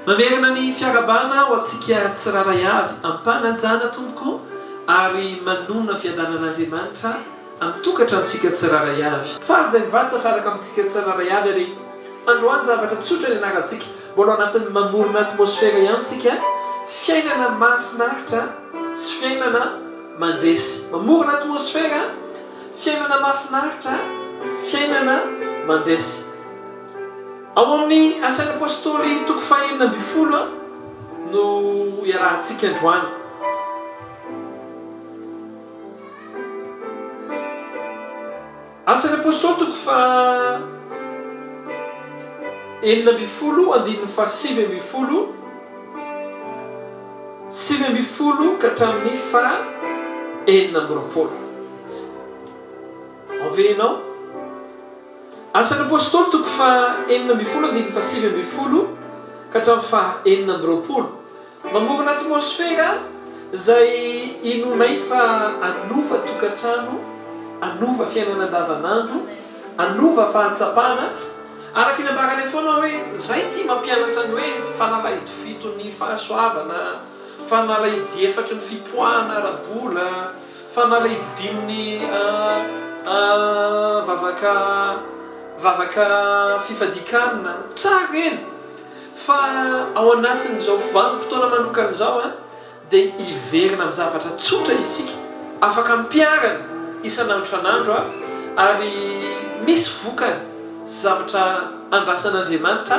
Mamerina ny fiarahabana ho antsika tsirairay avy am-panajana tompoko ary manonona fiadanan'Andriamanitra amin'ny tokantranontsika tsirairay avy. Faly izay mivady tafaraka amintsika tsirairay avy ary androany zavatra tsotra ny anarantsika, mbola ao anatin'ny mamorona atmosfera ihany tsika, fiainana mahafinaritra sy fiainana mandresy. Mamorona atmosfera, fiainana mahafinaritra, fiainana mandresy. Ao amin'ny Asan'ny Apostoly toko fahenina ambinifolo no iarahantsika androany. Asan'ny Apostoly toko faha 16 andininy faha 19, 19 ka hatramin'ny faha 26. Ao ve ianao? Asan'ny Apostoly toko faha 16 andininy faha 19 ka hatramin'ny faha 26. Mamorona atmosfera izay inoanay fa hanova tokantrano, hanova fiainana andavanandro, hanova fahatsapana. Araka ny ambaranay foana hoe izay ity mampianatra ny hoe fanalahidy fiton'ny fahasoavana, fanalahidy efatry ny fipoahana ara-bola, Fanalahidy dimin'ny vavaka vavaka fifadian-kanina. Tsara ireny fa ao anatin'izao vanim-potoana manokana izao dia hiverina amin'ny zavatra tsotra isika, afaka ampiharina isan'andro isan'andro ary misy vokany sy zavatra andrasan'Andriamanitra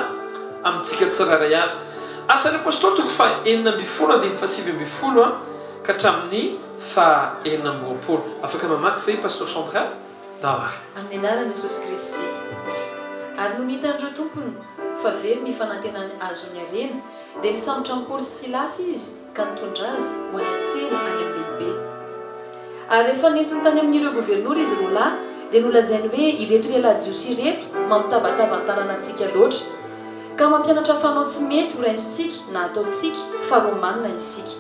amintsika tsirairay avy. Asan'ny Apostoly toko faha 16 andininy faha 19 ka hatramin'ny faha 26. Afaka mamaky ve Pasteur Sandra? Ndao ary. Amin'ny anaran'i Jesosy Kristy. Ary nony hitan'ireo tompony fa very ny fanantenany hahazoany harena, dia nisambotra an'i Paoly sy Silasy izy ka nitondra azy ho any an-tsena any amin'ny lehibe. Ary rehefa nentiny tany amin'ireo governora izy roalahy, dia nolazainy hoe, Ireto lehilahy Jiosy ireto mampitabataba ny tanànantsika loatra, ka mampianatra fanao tsy mety horaisintsika na hataontsika, fa Romanina isika.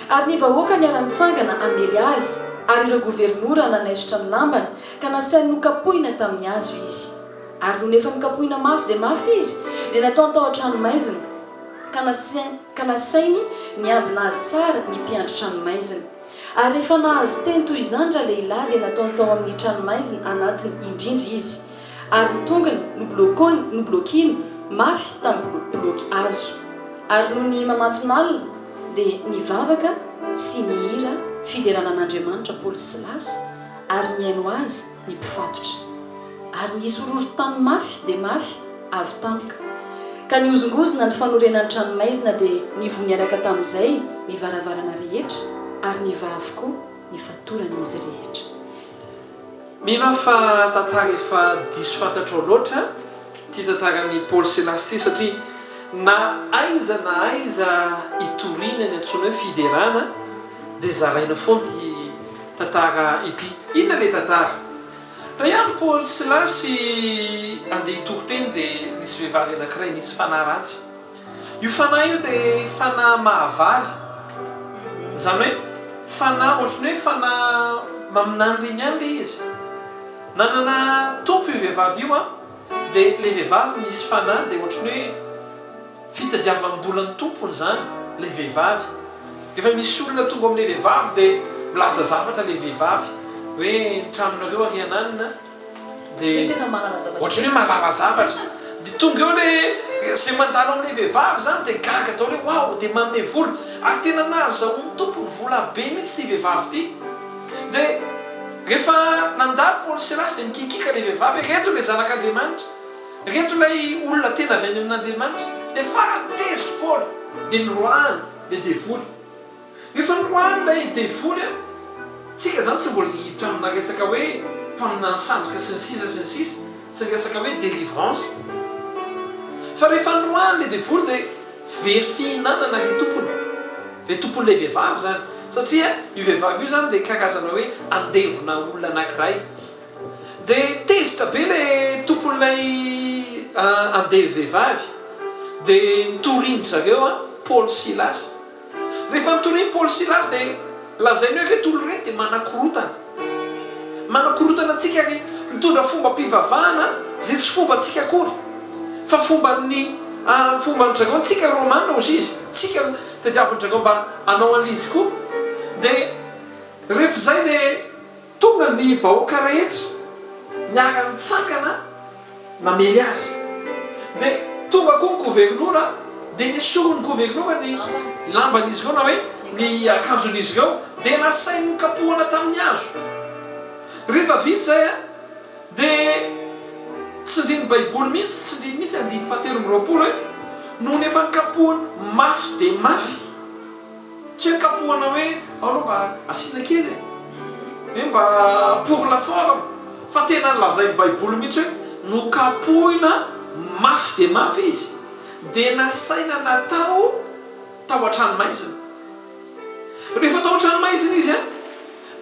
Ary ny vahoaka niara-nitsangana hamely azy, ary ireo governora nanaisotra ny lambany, ka nasainy nokapohina tamin'ny hazo izy. Ary nony efa nokapohina mafy dia mafy izy, dia nataony tao an-tranomaizina, ka ka nasainy niambina azy tsara ny mpiandry tranomaizina. Ary rehefa nahazo teny toy izany ralehilahy, dia nataony tao amin'ny tranomaizina anatiny indrindra izy. ary ny tongony noblokoiny noblokiany mafy tamin'ny boloky hazo. Ary nony mamanton'alina dia nivavaka sy nihira fiderana an'Andriamanitra Paoly sy Silasy, ary nihaino azy ny mpifatotra. Ary nisy horohoron-tany mafy dia mafy avy tampoka, ka nihozongozona ny fanorenan'ny tranomaizina dia nivoha niaraka tamin'izay ny varavarana rehetra, ary nivaha avokoa ny fatoran'izy rehetra. Mino aho fa tantara efa diso fantatrao loatra ity tantaran'i Paoly Silasy ity satria na aiza na aiza itoriana ny antsoina hoe fiderana dia zaraina foana ity tantara ity. Inona ilay tantara? Indray andro Paoly Silasy andeha hitory teny dia nisy vehivavy anankiray nisy fanahy ratsy. Io fanahy io dia fanahy mahavaly, izany hoe fanahy ohatran'ny hoe fanahy maminany ireny ihany ilay izy. Nanana tompo io vehivavy io an, dia ilay vehivavy misy fanahy dia ohatran'ny hoe fitadiavam-bolan'ny tompony izany ilay vehivavy. Rehefa misy olona tonga ao amin'ilay vehivavy dia milaza zavatra ilay vehivavy hoe ny tranonareo ary ananona. Dia ohatran'ny hoe mahalala zavatra. Dia tonga eo ilay izay mandalo amin'ilay vehivavy izany dia gaga daholo hoe waouh, dia manome vola. Ary tena nahazahoan'ny tompony vola be mihitsy ity vehivavy ity. Dia rehefa nandalo Paoly sy Silasy dia nikikiaka ilay vehivavy hoe ireto ilay zanak'Andriamanitra, ireto ilay olona tena avy any amin'Andriamanitra. Dia farany tezitra Paoly dia noroahany ilay devoly. Rehefa noroahany ilay devoly an, tsika zany tsy mbola hiditra amina resaka hoe mpaminany sandoka sy ny sisa sy ny sisa sy ny resaka hoe délivrance. Fa rehefa noroahany ilay devoly dia very fihinanana ilay tompony, ilay tompon'ilay vehivavy zany, satria io vehivavy io zany dia karazana hoe andevona olona anakiray. Dia tezitra be ilay tompon'ilay andevo vehivavy, dia nitorian-dry zareo an, Paoly sy Silasy. Rehefa notorian'i Paoly sy Silasy dia lazainy hoe ireto olona ireto dia manakorontana. Manakorontana antsika ary mitondra fombam-pivavahana izay tsy fombantsika akory fa fomban'ny Ary ny fomban-dry zareo, tsika Romana hozy izy, tsika no tadiavin-dry zareo mba hanao an'ilay izy koa. Dia rehefa izay dia tonga ny vahoaka rehetra niara-nitsangana namely azy. Dia tonga koa ny governora, dia nesorin'ny governora ny lamban'izy ireo na hoe ny akanjon'izy ireo, dia nasainy nokapohana tamin'ny hazo. Rehefa vita izay dia tsindrin'ny Baiboly mihitsy, tsindriny mihitsy andininy fahatelo amby 20 hoe, nony efa nokapohiny mafy dia mafy. Tsy hoe kapohana hoe ao aloha mba asiana kely e! Hoe mba pour la forme, fa tena lazain'ny baiboly mihitsy hoe nokapohina mafy dia mafy izy, dia nasaina natao tao an-tranomaizina. Rehefa tao an-tranomaizina izy an,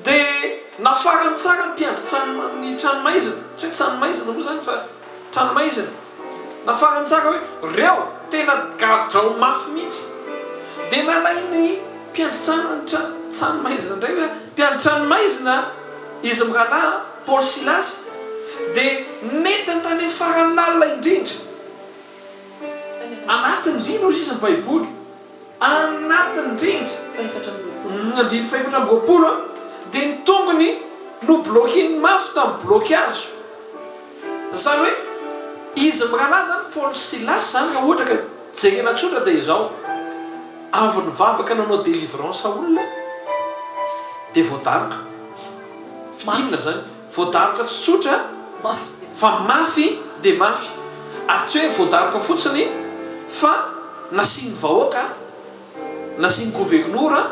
dia nafarany tsara ny mpiandry trano ny tranomaizina, tsy hoe tranomaizina moa izany fa tranomaizina. Nafarany tsara hoe reo tena gadrao mafy mihitsy. Dia nalain'ny mpiandry trano tranomaizina indray hoe mpiandry tranomaizina izy mirahalahy Paoly Silasy dia nentiny tany amin'ny farany lalina indrindra. Anatiny indrindra hozy izy ny baiboly. Anatiny indrindra. Fahefatra amby roapolo. Ny andininy fahefatra amby 20 dia ny tongony nobloquer-ny mafy tamin'ny bloc hazo. Izany hoe izy mirahalahy izany Paoly sy Silasy izany raha ohatra ka jerena tsotra dia izao, avy nivavaka nanao délivrance olona dia voadaroka. Fintinina izany, voadaroka tsy tsotra fa mafy dia mafy. Ary tsy hoe voadaroka fotsiny fa nasian'ny vahoaka, nasian'ny governora,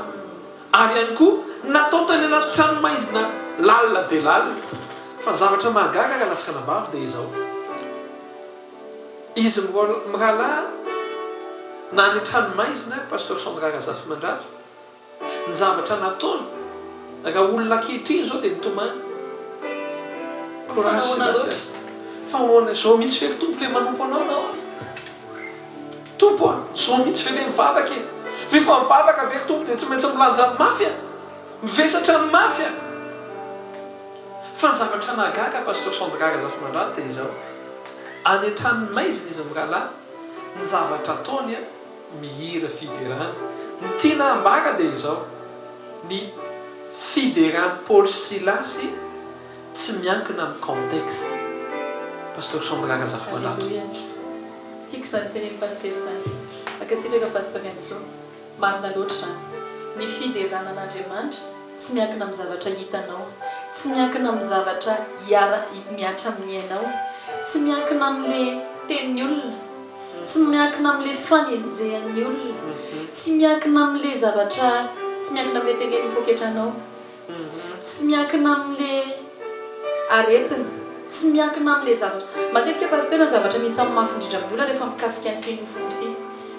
Ary ihany koa natao tany anaty tranomaizina lalina dia lalina. Fa ny zavatra mahagaga rahalahy sy ranabavy dia izao, izy mirahalahy na any an-tranomaizina ary Pasteur Sandra Razafimandratra, ny zavatra nataony, raha olona ankehitriny izao dia mitomany. Fa Courage nahoana Silasy loatra? a! Fa ahoana izao mihitsy ve ry Tompo ilay manompo anao? Tompo a! Zao mihitsy ve le mivavaka e? Rehefa mivavaka ve ry Tompo dia tsy maintsy milanja ny mafy a? Mivesatra ny mafy a? Fa ny zavatra nahagaga Pasteur Sandra Razafimandrato dia izao, any an-tranony maizina izy mirahalahy, ny zavatra ataony a, mihira fiderana. Ny tiana hambara dia izao, ny fideran'i Paoly sy Silasy tsy miankina amin'ny contexte. Pasteur Sandra Razafimandrato. Alléluia. Tiako izany tenenin'i Pasitera izany. Mankasitraka Pasteur Enzo. Marina loatra izany. Ny fiderana an'Andriamanitra tsy miankina amin'ny zavatra hitanao, tsy miankina amin'ny zavatra hiara mihatra amin'ny ainao, tsy miankina amin'le tenin'ny olona, tsy miankina amin'le fanenjehan'ny olona, tsy miankina amin'le zavatra, tsy miankina amin'le tenenin'ny poketranao. Tsy miankina amin'le aretina, tsy miankina amin'le zavatra. Matetika Pasitera ny zavatra misy amin'ny mafy indrindra amin'ny olona rehefa mikasika an'ity nofony ity.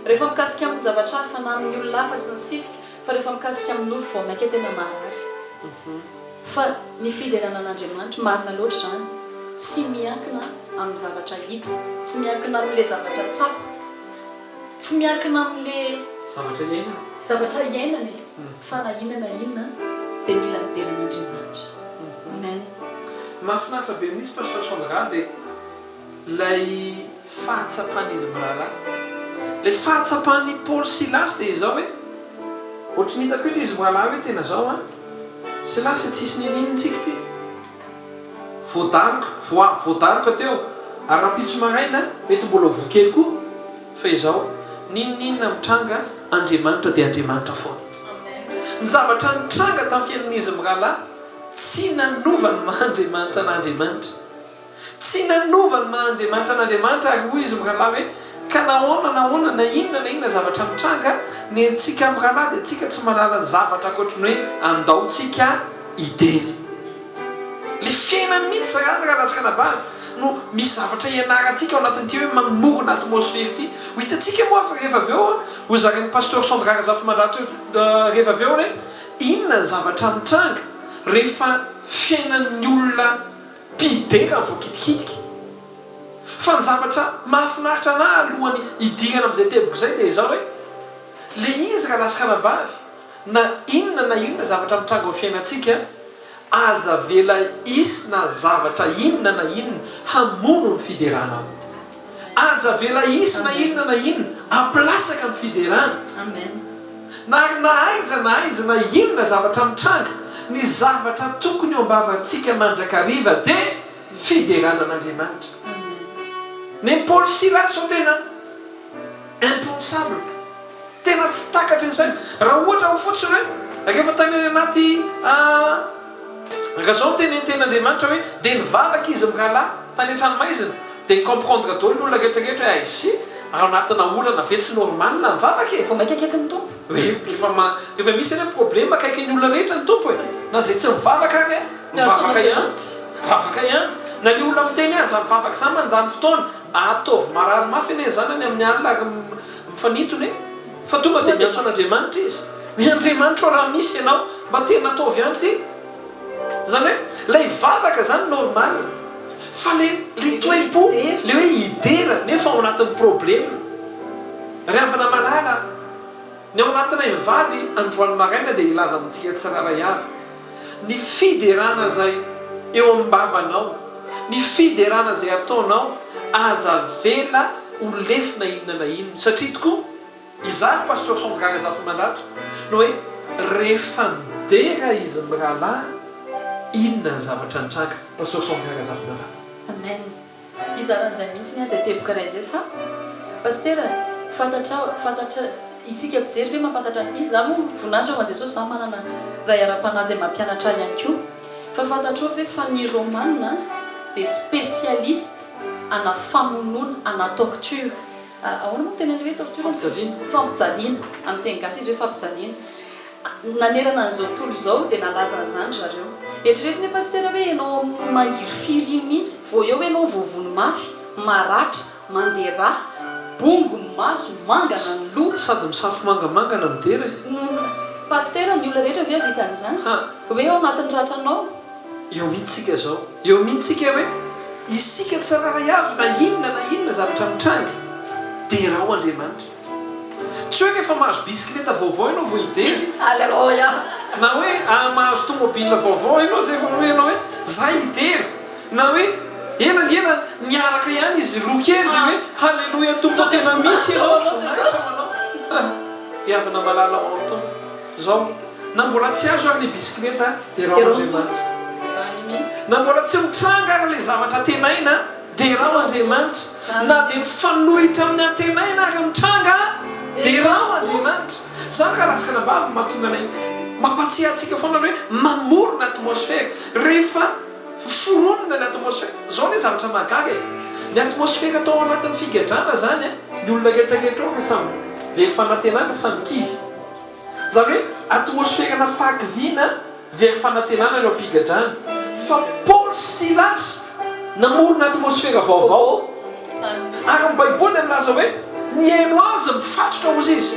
Rehefa mikasika amin'ny zavatra hafa na amin'ny olona hafa sy ny sisa fa rehefa mikasika amin'ny nofo vao mainka tena marary. Fa ny fiderana an'Andriamanitra, marina loatra izany, tsy miankina amin'ny zavatra hita, tsy miankina amin'le zavatra tsapa. Tsy miankina amin'le. Zavatra iainana. Zavatra iainana e! Fa na inona na inona dia mila midera an'Andriamanitra. Amen. Mahafinaritra be mihitsy Pasteur Sandra dia ilay fahatsapan'izy mirahalahy. Ilay fahatsapan'i Paoly Silasy dia izao hoe, ohatry ny hitako eto izy mirahalahy hoe tena izao an, Silasy tsisy nininintsika ity. Voadaroka, voa, voadaroka teo, ary rahampitso maraina mety mbola ho voa kely koa, fa izao, n'inon'inona mitranga, Andriamanitra dia Andriamanitra foana. Ny zavatra nitranga tamin'ny fiainan'izy mirahalahy, tsy nanova ny maha Andriamanitra an'Andriamanitra. Tsy nanova ny maha Andriamanitra an'Andriamanitra ary hoy izy mirahalahy hoe, Ka nahoana nahoana na inona na inona zavatra mitranga, ny antsika mirahalahy dia tsika tsy mahalala zavatra ankoatry ny hoe andao tsika hidera. Le fiainany mihitsy zany rahalahy sy ranabavy no misy zavatra ianarantsika ao anatin'ity hoe mamorona atmosphère ity. Ho hitantsika moa fa rehefa avy eo ho zarain'ny Pasteur Sandra Razafimandrato rehefa avy eo hoe inona ny zavatra mitranga rehefa fiainan'ny olona mpidera voakitikitika. Fa ny zavatra mahafinaritra anah alohan'ny hidirana amin'izay teboka izay dia izao hoe, le izy rahalahy sy ranabavy, na inona na inona zavatra mitranga ao fiainantsika, aza avela hisy na zavatra inona na inona hamono ny fideranao. Aza avela hisy na inona na inona hampilatsaka ny fiderana. Na ary na aiza na aiza na inona zavatra mitranga, ny zavatra tokony eo am-bavantsika mandrakariva dia fiderana an'Andriamanitra. Ny Paoly sy Silasy izao tena impensable, tena tsy takatry ny saina. Raha ohatra ho fotsiny hoe rehefa tany any anaty raha izao no tenenin'ny tenin'Andriamanitra hoe dia nivavaka izy mirahalahy tany an-tranomaizina, dia ni-comprendre daholo ny olona rehetra rehetra hoe aisia, ao anatina olana ve tsy normal ny vavaka e? Vao mainka akaiky ny Tompo. Rehefa rehefa misy anie problème akaiky ny olona rehetra ny Tompo e! Na izay tsy mivavaka ary an, mivavaka ihany, mivavaka ihany. Na le olona miteny hoe aza mivavaka izany mandany fotoana, ataovy marary mafy anie ny zanany amin'ny alina ary mifanintona e! Fa tonga dia miantso an'Andriamanitra izy. Hoe Andriamanitra ô raha misy ianao mba tena ataovy ihany ity. Izany hoe ilay vavaka izany normal fa le le toe-po, le hoe hidera nefa ao anatin'ny problème. Ry havana malala a! Ny ao anatinay mivady androany maraina dia hilaza amintsika tsirairay avy, ny fiderana izay eo am-bavanao, ny fiderana izay ataonao, aza avela ho lefy na inona na inona, satria tokoa izaho Pasteur Sandra Razafimandrato no hoe rehefa nidera izy mirahalahy inona ny zavatra nitranga, Pasteur Sandra Razafimandrato. Amen. Hizara an'izay mihitsy ny ahy izay teboka iray izay fa Pasitera fantatrao fantatra isika mpijery ve mahafantatra an'ity? Za moa voninahitra ho an'i Jesosy za manana ray ara-panahy izay mampianatra ahy ihany koa fa fantatrao ve fa ny Romana dia spécialiste ana famonoana ana torture ahoana moa ny teny an'ilay hoe torture? Fampijaliana. Fampijaliana amin'ny teny gasy izy hoe fampijaliana Nanerana an'izao tontolo izao dia nalaza an'izany ry zareo. Eritrereto anie Pasitera hoe ianao amin'ny mangirifiry iny mihitsy, vao eo ianao voavono mafy, maratra, mandeha rà, bongo ny maso, mangana ny loha. Sady misafo mangamangana midera e. Pasitera, ny olona rehetra ve hahavita an'izany? Ha. Hoe ao anatin'ny ratranao? Eo mihitsy tsika izao. Eo mihitsy tsika hoe isika tsirairay avy na inona na inona zavatra mitranga, derao Andriamanitra. Tsy hoe rehefa mahazo bisikileta vaovao ianao vao hidera. Aleloia! Na hoe mahazo tomobile vaovao ianao zay vao hoe ianao hoe za hidera. Na hoe ela ny ela niaraka ihany izy roa kely dia hoe haleloia Tompo ô tena misy ianao voninahitra ho anao. Ry havana malala ao amin'ny Tompo. Zao, na mbola tsy azo ary ilay bisikileta derao Andriamanitra. Na mbola tsy mitranga ary ilay zavatra antenaina Derao Andriamanitra, na dia mifanohitra amin'ny antenaina ary mitranga, derao Andriamanitra. Izany raha sy anabavy mahatonga anay mampatsiahy antsika foana ny hoe mamorona atmosfera. Rehefa foronina ny atmosfera, izao anie zavatra mahagaga e, ny atmosfera tao anatin'ny figadrana izany, ny olona rehetra rehetra ao samy very fanantenana, samy kivy. Izany hoe atmosferana fahakiviana Very fanantenana ireo mpigadrana fa Paoly sy Silasy namorona atmosfera vaovao. Ary ny Baiboly dia milaza hoe nihaino azy mifatotra hozy izy.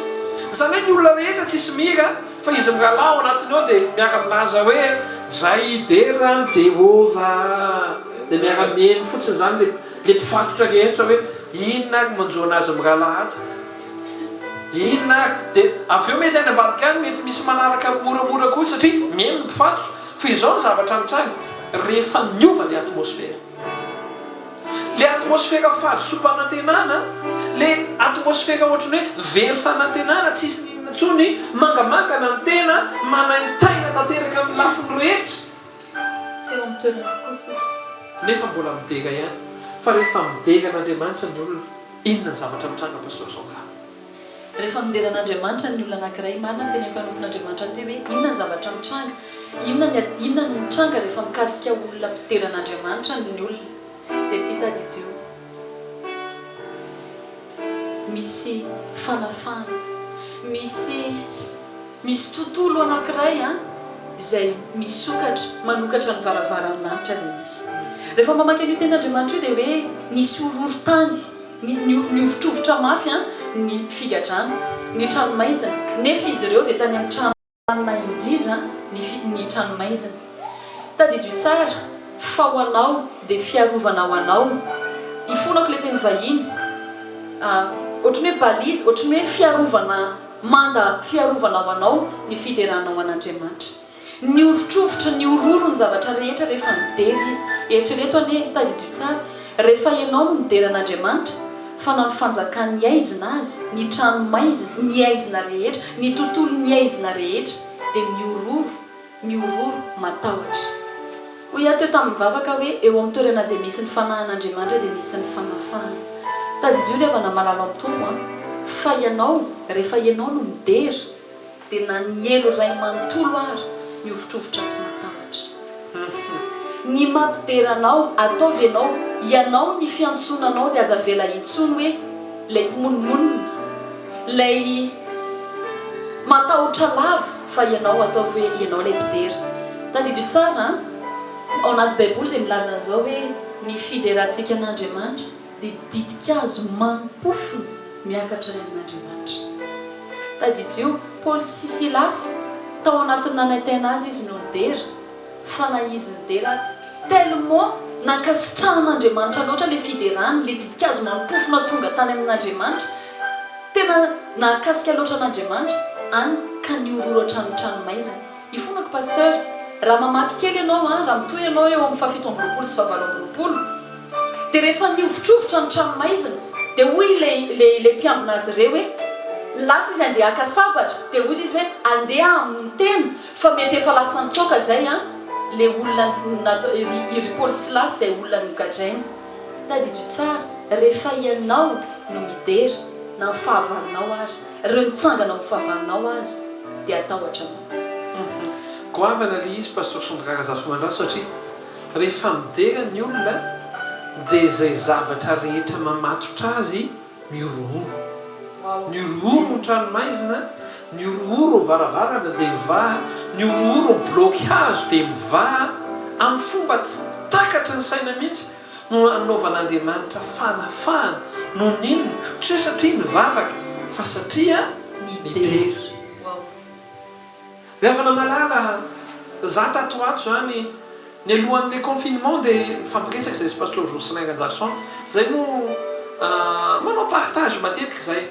Izany hoe ny olona rehetra tsisy mihira fa izy mirahalahy ao anatiny ao dia miara-milaza hoe Zay hidera an'i Jehovah. Dia miara-mihaino fotsiny izany ilay mpifatotra rehetra hoe inona ary manjo an'azy mirahalahy atsy. Inona ary? Dia avy eo mety any ambadika any mety misy manaraka moramora koa satria mihaino ny mpifatotra. Fa izao ny zavatra nitranga, rehefa niova ilay atmosfera. Ilay atmosfera fahadisoam-panantenana, ilay atmosfera ohatran'ny hoe very fanantenana, tsisy n'inona intsony, mangamangana ny tena, manaintaina tanteraka amin'ny lafiny rehetra. Tsy eo amin'ny toerany tokoa isika. Nefa mbola midera ihany. Fa rehefa midera an'Andriamanitra ny olona, Inona ny zavatra mitranga Pasteur Sandra? Rehefa midera an'Andriamanitra ny olona anankiray, marina ny tenin'ny mpanompon'Andriamanitra teo hoe inona ny zavatra mitranga? Inona ny inona no mitranga rehefa mikasika olona mpidera an'Andriamanitra ny olona? Dia ity tadidio, misy fanafahana, misy. Misy tontolo anankiray an, izay misokatra, manokatra ny varavaran'ny lanitra ilay izy. Rehefa mamaky an'io tenin'Andriamanitra io dia hoe nisy horohorontany, nihovitrovitra mafy an, ny figadrana, ny tranomaizina, nefa izy ireo dia tany amin'ny trano lalina indrindra ny ny tranomaizina. Tadidio tsara fa ho anao dia fiarovana ho anao, ifonako ilay teny vahiny, ohatran'ny hoe balise, ohatran'ny hoe fiarovana Manda fiarovana ho anao ny fideranao an'Andriamanitra. Nihovitrovitra, nihororo ny zavatra rehetra rehefa nidera izy. Eritrereto anie, tadidio tsara, rehefa ianao no midera an'Andriamanitra, Fa na ny fanjakan'ny haizina aza, ny trano maizina, ny haizina rehetra, ny tontolon'ny haizina rehetra, dia mihorohoro, mihorohoro, matahotra. Hoy aho teo tamin'ny vavaka hoe, eo amin'ny toerana izay misy ny Fanahin'Andriamanitra dia misy ny fanafahana. Tadidio ry havana malala ao amin'ny Tompo an, fa ianao, rehefa ianao no midera, Dia na ny helo iray manontolo ary mihovitrovitra sy matahotra. Ny mampidera anao, ataovy ianao, ianao ny fiantsoana anao dia aza avela intsony hoe ilay mpimonomonona, ilay matahotra lava fa ianao ataovy hoe ianao ilay mpidera. Tadidio tsara an, ao anaty baiboly dia milaza an'izao hoe ny fiderantsika an'Andriamanitra dia ditin-kazo manim-pofona miakatra any amin'Andriamanitra. Tadidio, Paoly sy Silasy, tao anatin'ny nanaintaina azy izy no nidera, fa na izy nidera ary, tellement nankasitrahan'Andriamanitra loatra ilay fiderany, ilay ditin-kazo manim-pofona tonga tany amin'Andriamanitra, tena nahakasika loatra an'Andriamanitra, any ka nihorohoro hatramin'ny tranomaizina. Ifonako Pasteur, raha mamaky kely ianao an, raha mitohy ianao eo amin'ny fahafito amby 20 sy fahavalo amby 20, Dia rehefa nihovitrovitra ny tranomaizina, dia hoy ilay, ilay, ilay mpiambina azy ireo hoe, Lasa izy handeha haka sabatra. Dia hoy izy hoe, Andeha hamono tena, fa mety efa lasa nitsoaka izay an, ilay olona natao, ry, ry Paoly sy Silasy izay olona nogadraina. Tadidio tsara, rehefa ianao no midera, na ny fahavalonao ary, ireo nitsangana ho fahavalonao aza, dia hatahotra anao. Goavana ilay izy Pasteur Sandra Razafimandrato satria Rehefa midera ny olona dia izay zavatra rehetra mamatotra azy mihorohoro. Mihorohoro ny tranomaizina, mihorohoro ny varavarana dia mivaha, mihorohoro ny bloky hazo dia mivaha, amin'ny fomba tsy takatry ny saina mihitsy no anaovan'Andriamanitra fanafahana, noho ny inona? Tsy hoe satria nivavaka fa satria nidera. Ry havana malala, za tato ho ato zany, nialohan'le confinement de nifampiresaka zay sy Pasteur Jocelyn Ranjarison, zay moa manao partage matetika zay,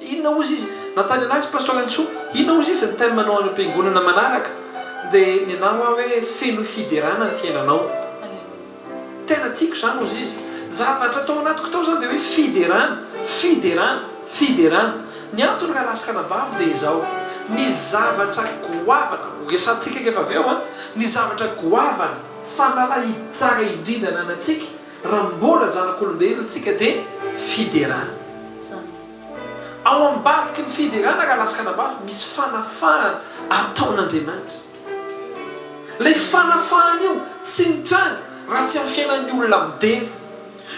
inona ozy izy, nanontany anazy Pasteur Antsoa, inona ozy izy ny thème anao any am-piangonana manaraka, de nenahy hoa hoe fenoy fiderana ny fiainanao. Tena tiako izany hozy izy. Ny zavatra tao anatiko tao izany dia hoe fiderana, fiderana, fiderana. Ny antony rahalahy sy ranabavy dia izao, ny zavatra goavana, ho resahantsika rehefa avy eo an, ny zavatra goavana, fanalahidy tsara indrindra ananantsika raha mbola zanak'olombelona tsika dia fiderana. Ao ambadiky ny fiderana rahalahy sy ranabavy misy fanafahana ataon'Andriamanitra. Ilay fanafahana io tsy mitranga raha tsy amin'ny fiainan'ny olona midera.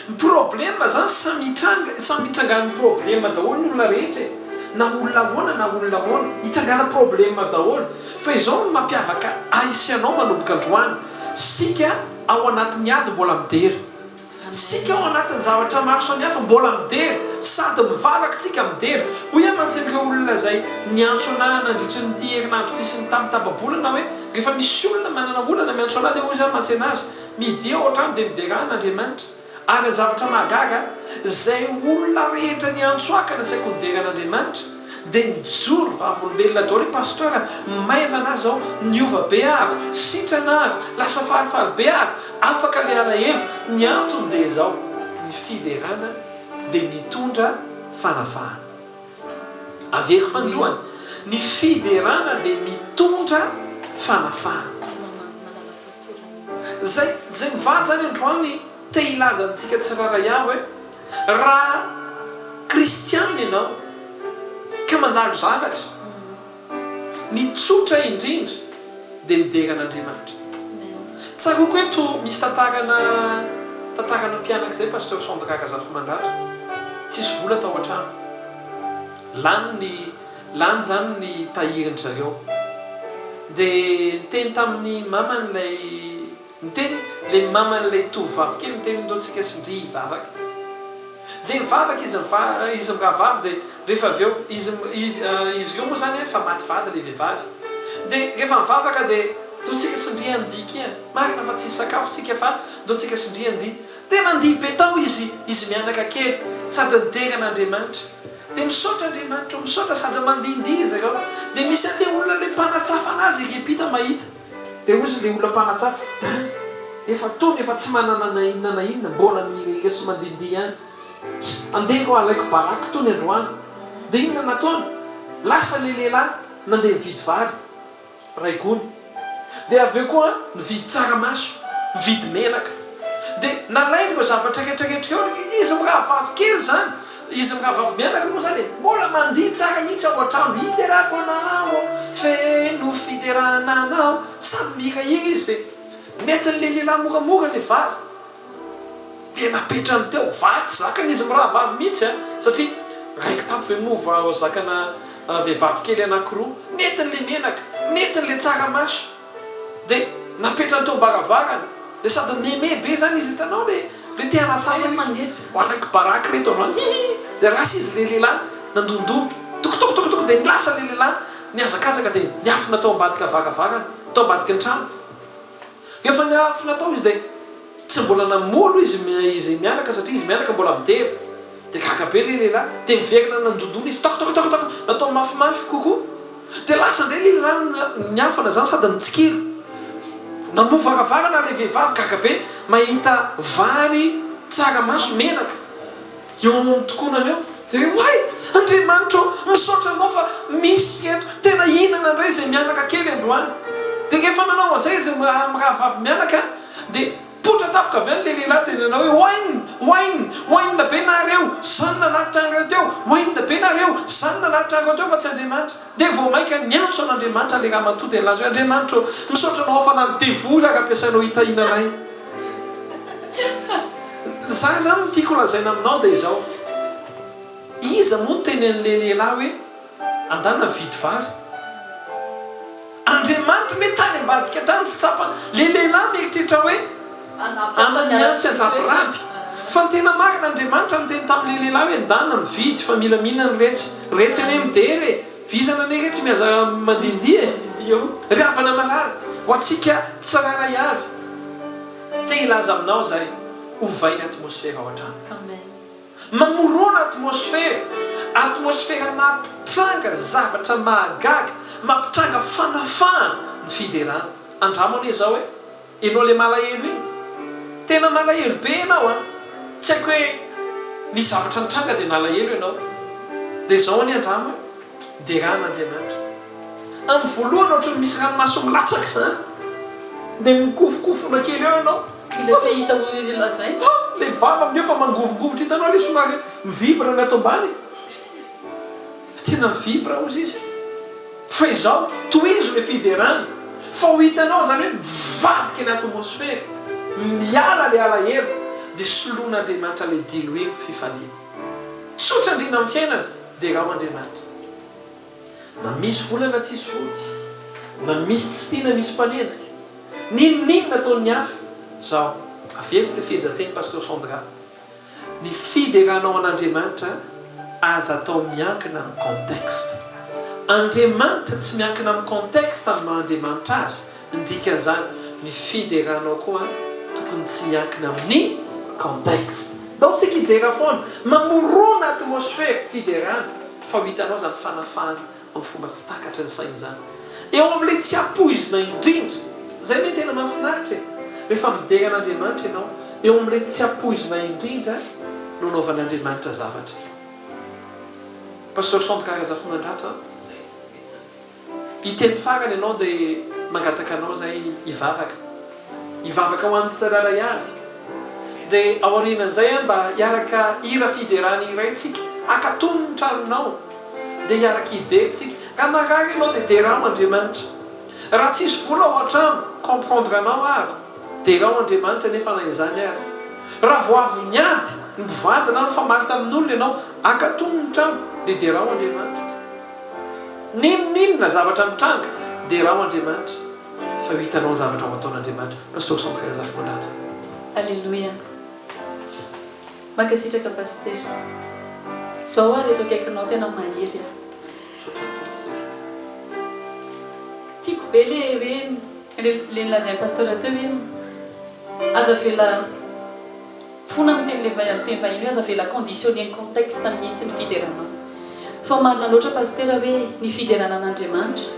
Ny problème zany samy hitranga, samy hitrangan'ny problème daholo ny olona rehetra e! Na olona ahoana na olona ahoana, hitrangana problème daholo. Fa izao no mampiavaka ahy sy anao manomboka androany, sika ao anatin'ny ady mbola midera. Isika ao anatin'ny zavatra maro samihafa mbola midera, sady mivavaka tsika midera. Hoy aho mantsy an'ireo olona izay niantso anah nandritry ny ity herinandro ity sy ny tamin'ny tapa-bolana hoe, rehefa misy olona manana olana miantso anah dia hoy izaho mantsy anazy, midia ao an-trano dia miderà an'Andriamanitra. Ary ny zavatra mahagaga, izay olona rehetra niantso ahy ka nasaiko nidera an'Andriamanitra, Dia nijoro vavolombelona daholo hoe pasteur maivana aho zao, niova be ahako, sitrana ahako, lasa falifaly be ahako, afaka le alahelo, ny antony dia izao, ny fiderana dia mitondra fanafahana. Averiko fanindroany, ny fiderana dia mitondra fanafahana. Zay zay mivady zany androany te hilaza amintsika tsirairay avy hoe Raha kristianina ianao ka mandalo zavatra, ny tsotra indrindra dia midera an'Andriamanitra. Tsaroako eto misy tantarana tantarana mpianaka izay Pasteur Sandra Razafimandrato, tsisy vola tao an-trano, lany ny lany izany ny tahirin-dry zareo, dia niteny tamin'ny mamany ilay Niteny le maman'ilay tovovavy kely niteny ndao tsika sy ndry hivavaka. Dia nivavaka izy izy mirahavavy dia rehefa avy eo izy izy izy ireo moa zany efa maty vady le vehivavy. Dia rehefa nivavaka dia ndao tsika sy ndry handihy kia. Marina fa tsisy sakafo tsika fa ndao tsika sy ndry handihy. Tena nandihy be tao izy izy mianaka kely sady nidera an'Andriamanitra. Dia misaotra Andriamanitra o misaotra sady mandihindihy izy ireo. Dia misy an'le olona le mpanatsafa anazy ery ampita mahita. Dia hozy ilay olona mpanatsafa, Dai! Efa tony, efa tsy manana na inona na inona, mbola mihirahira sy mandihindihy ihany. Tss, andeha rô alaiko baraka tony androany. Dia inona nataony? Lasa ilay lehilahy nandeha nividy vary, iray gony. Dia avy eo koa nividy tsaramaso, nividy menaka. Dia nalainy ireo zavatra rehetra rehetra ireo, izy mirahavavy kely izany, izy mirahavavy mianaka moa izany e, mbola mandihy tsara mihitsy ao an-trano, hiderako anao, feno fiderana anao, sady mihirahira izy dia nentin'ilay lehilahy moramora ilay vary. Dia napetrany teo, vary tsy zakan'izy mirahavavy mihitsy an, satria iray kitapo ve moa vao zakana vehivavy kely anankiroa, nentiny ilay menaka, nentiny ilay tsaramaso, dia napetrany teo am-baravarana, dia sady mihomehy be izany izy, hitanao ilay ilay te hanatsafa iny, alaiko baraka ireto androany, hihi, dia lasa izy ilay lehilahy nandondona, toko toko toko toko, dia lasa ilay lehilahy nihazakazaka dia niafina tao ambadika varavarana, tao ambadiky ny trano. Rehefa niafina tao izy dia tsy mbola namolo izy izy mianaka satria izy mianaka mbola midera. Dia gaga be ilay lehilahy. Dia niverina nandondona izy, tok tok tok tok, nataony mafimafy kokoa. Dia lasa indray ilay lehilahy niafina izany sady nitsikilo. Namoha varavarana ilay vehivavy, gaga be mahita vary, tsaramaso, menaka. Eo amin'ny tokonana eo, dia hoe, Oay! Andriamanitra ô, misaotra Anao fa misy eto, tena hihinana indray izay mianaka kely androany. Dia rehefa nanao an'izay izy mirahavavy mianaka, dia potra tampoka avy any ilay lehilahy dia nanao hoe, Oain! Oain! Oain be nareo! Izaho no nanatitra an'ireo teo! Oain be nareo! Izaho no nanatitra an'ireo teo fa tsy Andriamanitra. Dia vao mainka niantso an'Andriamanitra ilay ramatoa dia nilaza hoe, Andriamanitra ô, misaotra Anao fa na ny devoly ary ampiasainao hitahiana anay. Za izany ny tiako lazaina aminao dia izao, iza moa niteny an'ilay lehilahy hoe andana mividy vary? Andriamanitra anie tany ambadika tany tsy tsapany, ilay lehilahy mieritreritra hoe ananiantsy sy anjabiraby, fa ny tena marina Andriamanitra niteny tamin'ilay lehilahy hoe ndana mividy fa mila mihinana retsy, retsy anie midera e, vizana anie retsy mihaza mandindia e, ry havana malala, ho antsika tsirairay avy, te hilaza aminao izay, ovay ny atmosfera ao an-trano. Mamorona atmosfera, atmosfera mampitranga zavatra mahagaga, mampitranga fanafahana ny fiderana. Andramo anie izao e! Ianao ilay malahelo iny, tena malahelo be ianao an! Tsy haiko hoe nisy zavatra nitranga dia nalahelo ianao. Dia izao anie andramo e! Derà an'Andriamanitra. Amin'ny voalohany ohatran'ny misy ranomaso milatsaka izany. Dia mikofokofona kely eo ianao. Ilay tsy hahita ho lazaina. Ha! Ilay vava amin'io efa mangovingovitra hitanao ilay somary mi-vibre ny ato ambany e! Fa tena mi-vibre hozy izy. Fa izao, tohizo ilay fiderana fa ho hitanao izany hoe mivadika ny atmosfera, miala ilay alahelo dia soloin'Andriamanitra ilay diloilo fifaliana. Tsotra indrindra amin'ny fiainana, derao Andriamanitra. Na misy vola na tsisy vola, na misy tsy tia na misy mpanenjika, n'inon'inona ataon'ny hafa, zao, averiko ilay fehezanteny Pasteur Sandra, ny fideranao an'Andriamanitra aza atao miankina amin'ny contexte. Andriamanitra tsy miankina amin'ny contexte amin'ny maha Andriamanitra Azy, Ny dikan'izany, ny fideranao koa tokony tsy hiankina amin'ny contexte. Ndao tsika hidera foana, mamorona atmosphère fiderana fa ho hitanao izany fanafahana amin'ny fomba tsy takatry ny saina izany. Eo amin'ilay tsy ampoizina indrindra. Izay anie tena mahafinaritra e! Rehefa midera an'Andriamanitra ianao, eo amin'ilay tsy ampoizina indrindra no anaovan'Andriamanitra zavatra. Pasteur Sandra Razafimandrato a! Hiteny farany ianao dia mangataka anao izay hivavaka. Hivavaka ho an'ny tsirairay avy. Dia aorianan'izay an mba hiaraka hira fiderana iray tsika. Akatony ny tranonao. Dia hiaraka hidera tsika. Raha marary ianao dia derao Andriamanitra. Raha tsisy vola ao an-trano, comprendre anao ahako. Derao Andriamanitra nefa na izany ary. Raha vao avy niady ny mpivady na nifamaly tamin'olona ianao, akatony ny trano dia derao Andriamanitra. N'inon'inona zavatra mitranga, derao Andriamanitra fa ho hitanao ny zavatra ho ataon'Andriamanitra. Pasteur Sandra Razafimandrato. Aleloia. Mankasitraka Pasitera. Zao ary eto akaikinao tena mahery aho. Misaotra ny Tompo tsika. Tiako be le hoe le le nolazain'i Pasteur teo hoe aza avela Fona miteny le teny vahiny hoe aza avela conditionner ny contexte mihitsy ny fiderana. Fa marina loatra Pasitera hoe ny fiderana an'Andriamanitra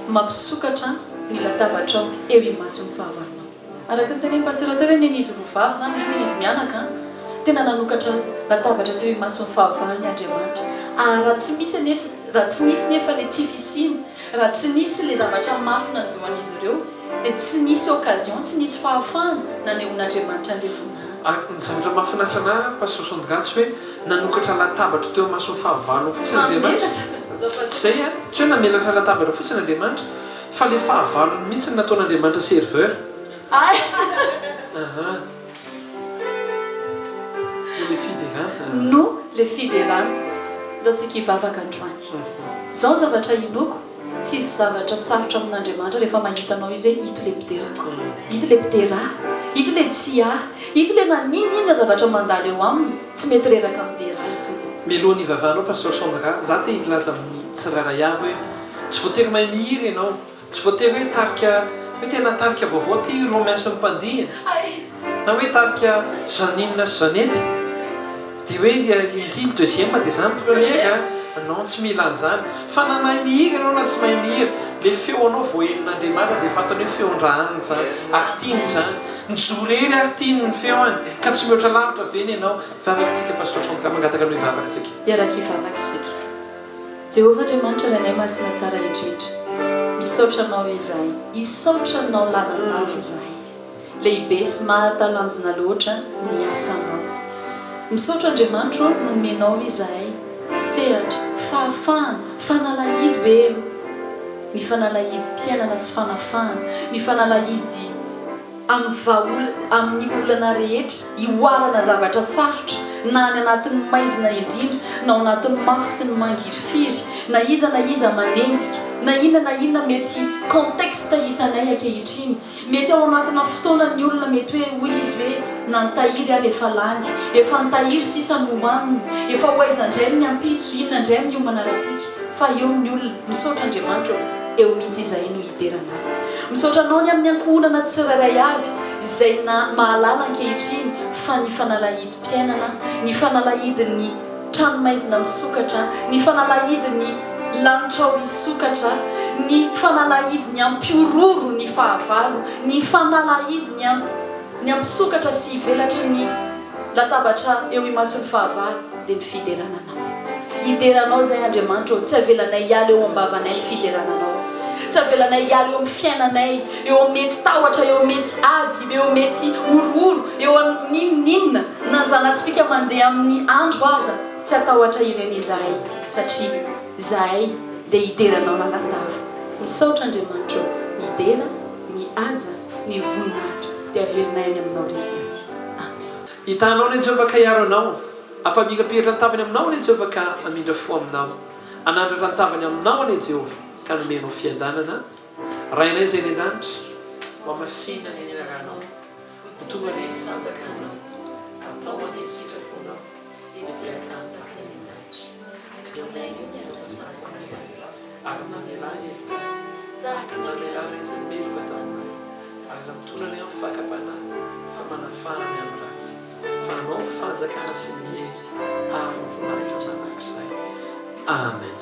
mampisokatra ny latabatrao eo imason'ny fahavalonao. Araka ny tenenin'i Pasitera teo hoe nen'izy roa vavy izany an, nen'izy mianaka an. Tena nanokatra latabatra teo imason'ny fahavalony Andriamanitra. Ary raha tsy misy anie, raha tsy nisy nefa ilay tsy fisiana, raha tsy nisy ilay zavatra mafy nanjo an'izy ireo, dia tsy nisy occasion, tsy nisy fahafahana nanehoan'Andriamanitra an'ilay voninahiny. Ary ny zavatra mahafinaritra anah Pasteur Sandra tsy hoe nanokatra latabatra teo imason'ny fahavalony fotsiny Andriamanitra, Namelatra. tsy izay an, tsy hoe namelatra latabatra fotsiny Andriamanitra fa ilay fahavalony mihitsy no nataon'Andriamanitra serveur. Hay! Aha. No le fiderana. No le fiderana. Ndao tsika hivavaka androany. Zao ny zavatra inoako, tsisy zavatra sarotra amin'Andriamanitra rehefa mahita anao Izy hoe ito le mpiderako, ito le mpidera ahy, ito le tia ahy, ito le na n'inon'inona zavatra mandalo eo aminy tsy mety reraka midera ahy Tompo. Mialohan'ny hivavahanao Pasteur Sandra, za te hilaza amin'ny tsirairay avy hoe tsy voatery mahay mihira ianao, Tsy voatery hoe tarika hoe tena tarika vaovao ity Romain sy ny mpandihy na hoe tarika Jeannine sy Jeannette dia hoe ity ny deuxième dia za ny première a! Non tsy mila an'izany fa na mahay mihira ianao na tsy mahay mihira le feonao voahenon'Andriamanitra dia fantany hoe feon-dRahanina izany ary tiany izany Nijoro hery ary tiany ny feony ka tsy mihoatra lavitra ve ny anao? Hivavaka tsika Pasteur Sandra mangataka anao hivavaka tsika. Hiaraka hivavaka isika. Jehovah Andriamanitra Rainay Masina Tsara Indrindra, misaotra Anao izahay, hisaotra Anao lalandava izahay. Lehibe sy mahatalanjona loatra ny asanao. Misaotra Andriamanitra ô nomenao izahay sehatra, fahafahana, fanalahidy hoe ny fanalahidim-piainana sy fanafahana, ny fanalahidy amin'ny vahaolana amin'ny olana rehetra, ihoarana zavatra sarotra, na any anatin'ny maizina indrindra, na ao anatin'ny mafy sy ny mangirifiry, na iza na iza manenjika, na inona na inona mety contexte hitanay ankehitriny. Mety ao anatina fotoana ny olona mety hoe hoy izy hoe na ny tahiry ary efa lany, efa ny tahiry sisa no hohanina, efa ho aiza indray ny ampitso, inona indray ny hiomana rahampitso, fa eo ny olona, misaotra Andriamanitra ô, eo mihitsy izahay no hiderana Anao. Misaotra Anao ny amin'ny ankohonana tsirairay avy izay na mahalala ankehitriny fa ny fanalahidim-piainana, ny fanalahidin'ny tranomaizina misokatra, ny fanalahidin'ny lanitrao hisokatra, ny fanalahidin'ny hampihorohoro ny fahavalo, ny fanalahidin'ny ny hampisokatra sy hivelatry ny latabatra eo imason'ny fahavalo, dia ny fiderana Anao. Hidera Anao izahay Andriamanitra ô, tsy avelanay hiala eo am-bavanay ny fiderana Anao. Tsy avelanay hiala eo amin'ny fiainanay, eo amin'ny mety tahotra, eo amin'ny mety ady, eo amin'ny mety horohoro, eo amin'inon'inona, na ny zana-tsipìka mandeha amin'ny andro aza, tsy hatahotra ireny izahay, satria izahay dia hidera Anao lalandava. Misaotra Andriamanitra ô, ny dera, ny haja, ny voninahitra dia averinay any Aminao irery ihany. Amen. Hitahanao anie Jehovah ka hiaro anao. Hampamirapiratra ny tavany aminao anie Jehovah ka hamindra fo aminao. Hanandratra ny tavany aminao anie Jehovah ka hanome anao fiadanana. Rainay izay any an-danitra, hohamasinina anie ny anaranao. Ho tonga anie ny fanjakanao. Atao anie ny sitraponao etsy an-tany tahaka ny any an-danitra. Omeo anay ny hanina sahaza anay, ary mamelà ny helokay, tahaka ny namelanay izay meloka taminay. Aza mitondra anay amin'ny fakam-panahy, fa manafaha anay amin'ny ratsy. Fa Anao ny fanjakana sy ny hery ary ny voninahitra mandrakizay. Amen.